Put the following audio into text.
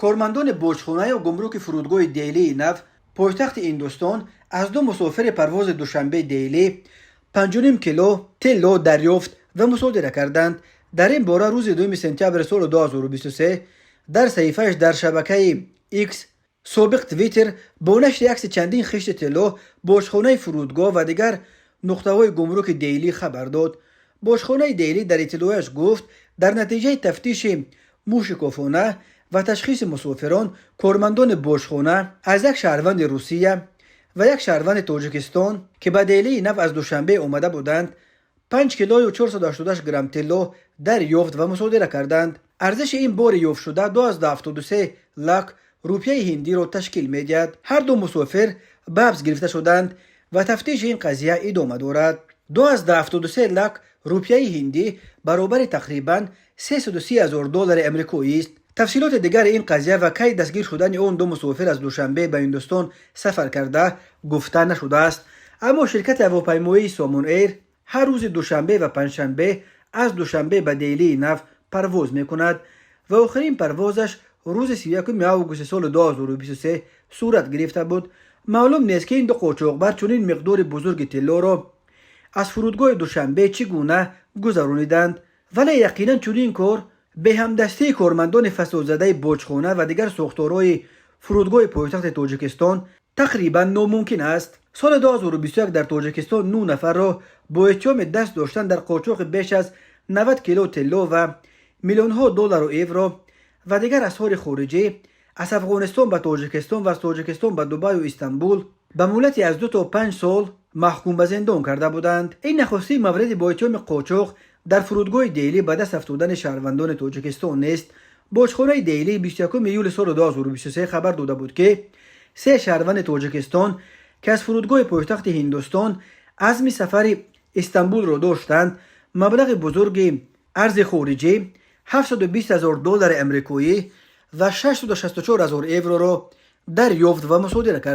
Кормандони боҷхонаю гумруки фурудгоҳи Деҳлии Нав, пойтахти Ҳиндустон, аз ду мусофири парвози Душанбе Деҳлӣ 5,5 кило тилло дарёфт ва мусодира карданд. Дар ин бора рӯзи 2 сентябри соли 2023 дар саҳифааш дар шабакаи X, собиқ Твиттер, бо нашри акси чандин хишти тилло боҷхонаи фурудгоҳ ва дигар нуқтаҳои гумруки Деҳлӣ хабар дод. Боҷхонаи Деҳлӣ дар иттилояш гуфт, дар натиҷаи тафтиши мушикофона ва ташхиси мусофирон кормандони боҷхона аз як шаҳрванди Русия ва як шаҳрванди Тоҷикистон, ки ба Деҳлии Нав аз Душанбе омада буданд, 5 килою 488 грамм тилло дарёфт ва мусодира карданд. Арзиши ин бори ёфтшуда 2,73 лак рупияи ҳиндиро ташкил медиҳад. Ҳар ду мусофир ба ҳабс гирифта шуданд ва тафтиши ин қазия идома дорад. 2,73 лак рупияи ҳиндӣ баробари тақрибан 330 ҳазор доллари амрикоист. Тафсилоти дигари ин қазия ва кай дастгир шудани он ду мусофир аз Душанбе ба Ҳиндустон сафар карда гуфта нашудааст. Аммо ширкати ҳавопаймоии Сомон Эйр ҳар рӯзи душанбе ва панҷшанбе аз Душанбе ба Деҳлии Нав парвоз мекунад ва охирин парвозаш рӯзи 31 августи соли 2023 сурат гирифта буд. Маълум нест, ки ин ду қочоқбар чунин миқдори бузурги тиллоро аз фурудгоҳи Душанбе чӣ гуна гузарониданд, вале яқинан чунин кор беҳамдастии кормандони фасодзадаи боҷхона ва дигар сохторҳои фурудгоҳи пойтахти Тоҷикистон тақрибан номумкин аст. Соли 2021 дар Тоҷикистон нӯ нафарро бо иттиҳоми даст доштан дар қочоқи беш аз 90 кило тилло ва миллионҳо доллару евро ва дигар асъори хориҷӣ аз Афғонистон ба Тоҷикистон ва аз Тоҷикистон ба Дубаю Истанбул ба муҳлати аз 2 то 5 сол маҳкум ба зиндон карда буданд. Ин нахустин мавриди бо иттиҳоми қочоқ дар фурудгоҳи Деҳлӣ ба даст афтодани шаҳрвандони Тоҷикистон нест. Боҷхонаи Деҳлӣ 21 июли соли 2023 хабар дода буд, ки се шаҳрванди Тоҷикистон, ки аз фурудгоҳи пойтахти Ҳиндустон азми сафари Истанбулро доштанд, маблағи бузурги арзи хориҷӣ, 720 ҳазор доллари амрикоӣ ва 664 ҳазор евроро дарёфт ва мусодира карданд.